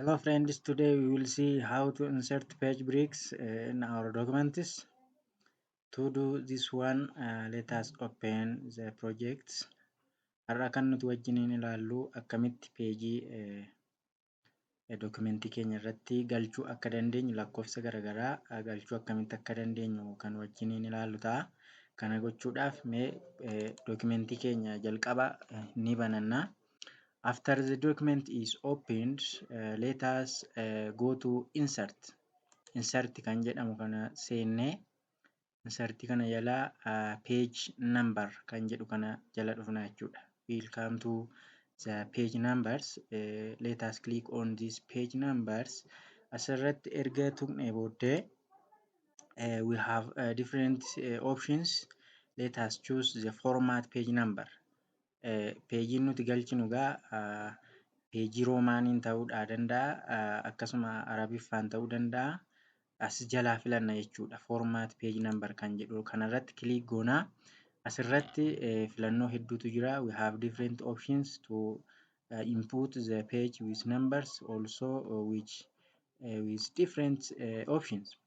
Hello friends, today we will see how to insert page breaks in our documents. To do this one, let us open the projects. Har'a kan nuti wajjiniin ilaallu akkamitti peejii dokumentii keenya irratti galchuu akka dandeenyu, lakkoofsa garaagaraa galchuu akkamitti akka dandeenyu kan wajjiniin ilaallu ta'a. Kana gochuudhaaf mee dokumentii keenya jalqaba ni bananna. After the document is opened, let us go to insert. Insert kan jedhamu kana seennee, insert kana jala page number kan jedhu kana jala dhufna jechuudha. We'll come to the page numbers. Let us click on this page numbers. Asirratti erga tuqnee booddee we have different options. Let us choose the format page number. Peejiin nuti galchinu egaa peejii roomaaniin ta'uudhaa danda'a, akkasuma arabiffaan ta'uu danda'a. As jalaa filanna jechuudha. Format page number kan jedhu kanarratti click goonaa. Asirratti filannoo hedduutu jira. We have different options to input the page with numbers, also which with different options.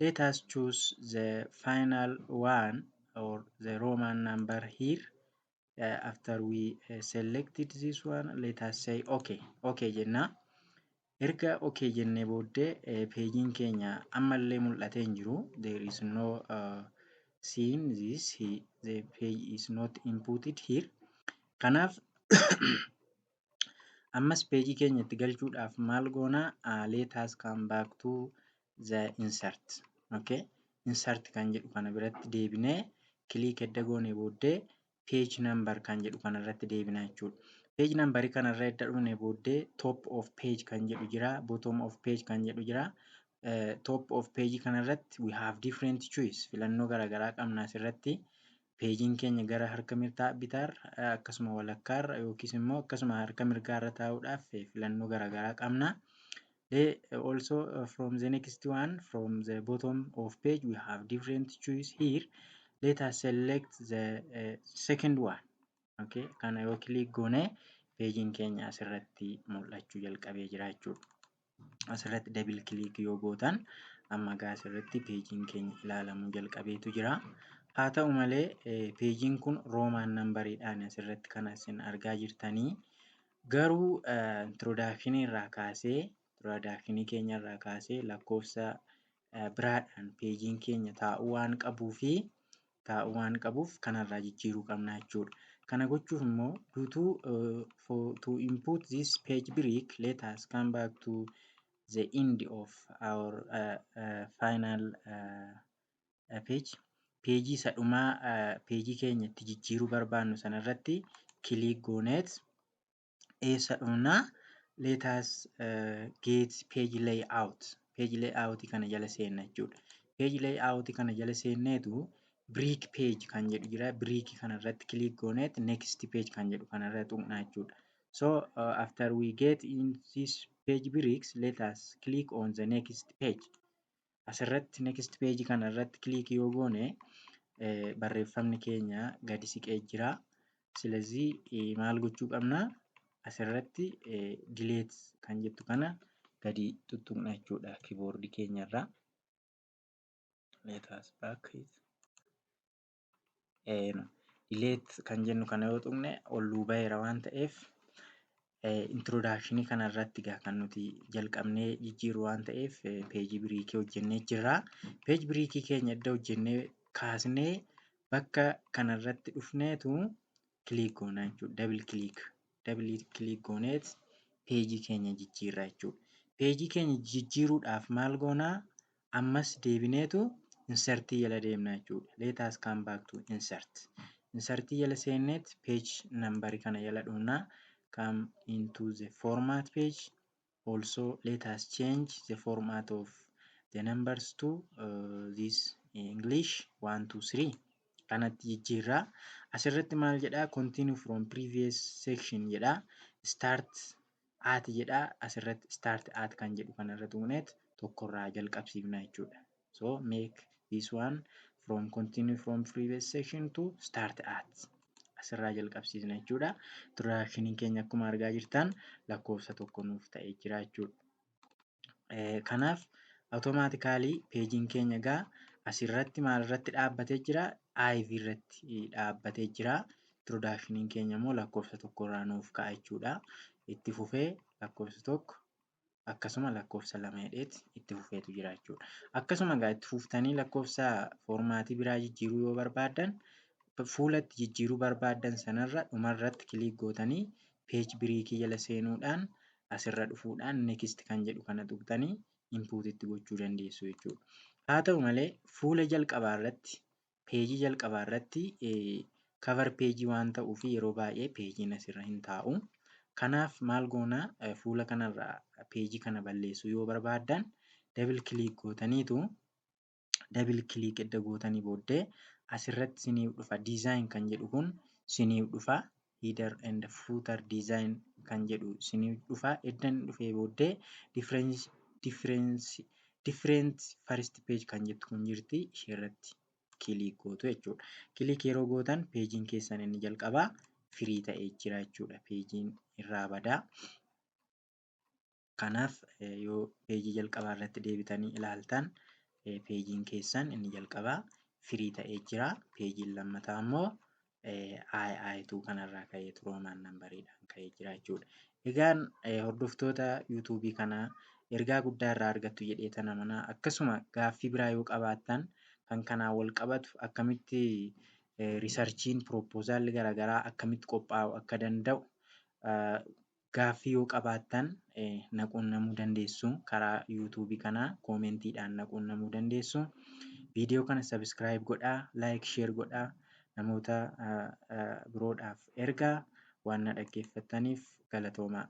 Let us choose the final one or the Roman number here. After we selected this one, let us say okay. Okay jenna. Erga okay jennee booddee peejiin keenya ammallee mul'atee hin jiru. There is no seen this he, the page is not inputted here. Kanaaf ammas peejii keenya itti galchuudhaaf maal goona? Let us come back to the insert. Okay, insert kan jedhu kana biratti deebinee click edda goone booddee page number kan jedhu kanarratti deebina jechuudha. Page number kanarra edda dhufne booddee top of page kan jedhu jira, bottom of page kan jedhu jira. Top of page kanarratti we have different choice, filannoo garaagaraa qabna asirratti. Peejiin keenya gara harka bitaarra, akkasuma walakkaarra yookiis immoo akkasuma harka mirgaarra taa'uudhaaf filannoo garaagaraa qabna. Also from the next one, from the bottom of page, we have different choice here. Let us select the second one. Okay, kana yoo click goone peejiin keenya asirratti mul'achuu jalqabee jira jechuudha. Asirratti double click yoo gootan amma gaa asirratti peejiin keenya ilaalamuu jalqabeetu jira. Haa ta'u malee, peejiin kun Roman numberiidhaan asirratti kan isin argaa jirtanii. Garuu introductionii irraa kaasee, introductionii keenya irraa kaasee lakkoofsa biraadhaan peejiin keenya taa'uu waan qabuuf kanarraa jijjiiruu qabna jechuudha. Kana gochuuf immoo to input this page break, let us come back to the end of our final page. Peejii isa dhumaa peejii keenya itti jijjiiruu barbaannu sanarratti click gooneet eessa dhufnaa? Let us get page layout. Page layout kana jala seenna jechuudha. Page layout kana jala seenneetu break page kan jedhu jira. Break kanarratti click gooneet next page kan jedhu kanarra tuqna jechuudha. So after we get in this page breaks, let us click on the next page. Asirratti next page kanarratti click yoo goone barreeffamni keenya gadi siqee jira. Silazii maal gochuu qabna? Asirratti delete kan jettu kana gadi tuttuqna jechuudha kiiboordii keenyarraa. Let us back it. Delete kan jennu kana yoo tuqne ol nuu baheera waan ta'eef, introductionii kanarratti egaa kan nuti jalqabnee jijjiirru waan ta'eef page breakii hojjennee jirra. Page breakii keenya edda hojjennee kaasnee bakka kanarratti dhufneetu click goona jechuudha. Double click. Double click gooneet peejii keenya jijjiirra jechuudha. Peejii keenya jijjiiruudhaaf maal goonaa? Ammas deebineetu insertii jala deemna jechuudha. Let us come back to insert. Insertii jala seenneet page number kana jala dhufnaa. Come into the format page. Also let us change the format of the numbers to this English 1 2 3 kanatti jijjiirraa. Asirratti maal jedhaa? Continue from previous section jedhaa. Start at jedhaa. Asirratti start at kan jedhu kanarra tuqneet tokkorraa jalqabsiifna jechuudha. So make this one from continue from previous section to start at. Asirraa jalqabsiisna jechuudha. Introductioniin keenya akkuma argaa jirtan lakkoofsa 1 nuuf ta'ee jira jechuudha. Kanaaf automatically pageiin keenya egaa asirratti maalirratti dhaabbatee jira? IV irratti dhaabbatee jira. Introductioniin keenya immoo lakkoofsa 1 irraa nuuf ka'a jechuudha. Itti fufee lakkoofsa 1, akkasuma lakkoofsa 2 jedheeti itti fufeetu jira jechuudha. Akkasuma egaa itti fuftanii lakkoofsa formatii biraa jijjiiruu yoo barbaaddan, fuula itti jijjiiruu barbaaddan sanarra dhumarratti click gootanii, page breakii jala seenuudhaan, asirra dhufuudhaan next kan jedhu kana tuqxanii input itti gochuu dandeessu jechuudha. Haa ta'u malee fuula jalqabaa irratti, pageii jalqabaa irratti cover pageii waan ta'uuf yeroo baay'ee pageiin asirra hin taa'u. Kanaaf maal goonaa? Fuula kanarraa pageii kana balleessuu yoo barbaaddan, double click gootaniitu, double click edda gootanii booddee asirratti siniif dhufa. Design kan jedhu kun siniif dhufa. Header and footer design kan jedhu siniif dhufa. Edda inni dhufee booddee different first page kan jettu kun jirti, isheerratti click gootu jechuudha. Click yeroo gootan pageiin keessan inni jalqabaa free ta'ee jira jechuudha. Pageiin irraa badaa. Kanaaf yoo pageii jalqabaa irratti deebitanii ilaaltan, pageiin keessan inni jalqabaa free ta'ee jira. Pageiin lammataa immoo II2 kanarraa ka'eetu Roman numberiidhaan ka'ee jira jechuudha. Egaan hordoftoota YouTubeii kanaa, ergaa guddaa irraa argattu jedheetan amanaa. Akkasuma gaaffii biraa yoo qabaattan kan kanaan wal qabatu, akkamitti researchiin proposalli garaagaraa akkamitti qophaa'uu akka danda'u gaaffii yoo qabaattan na quunnamuu dandeessu. Karaa YouTubeii kanaa commentiidhaan na quunnamuu dandeessu. Viidiyoo kana subscribe godhaa, like, share godhaa, namoota biroodhaaf ergaa. Waan na dhaggeeffattaniif galatoomaa.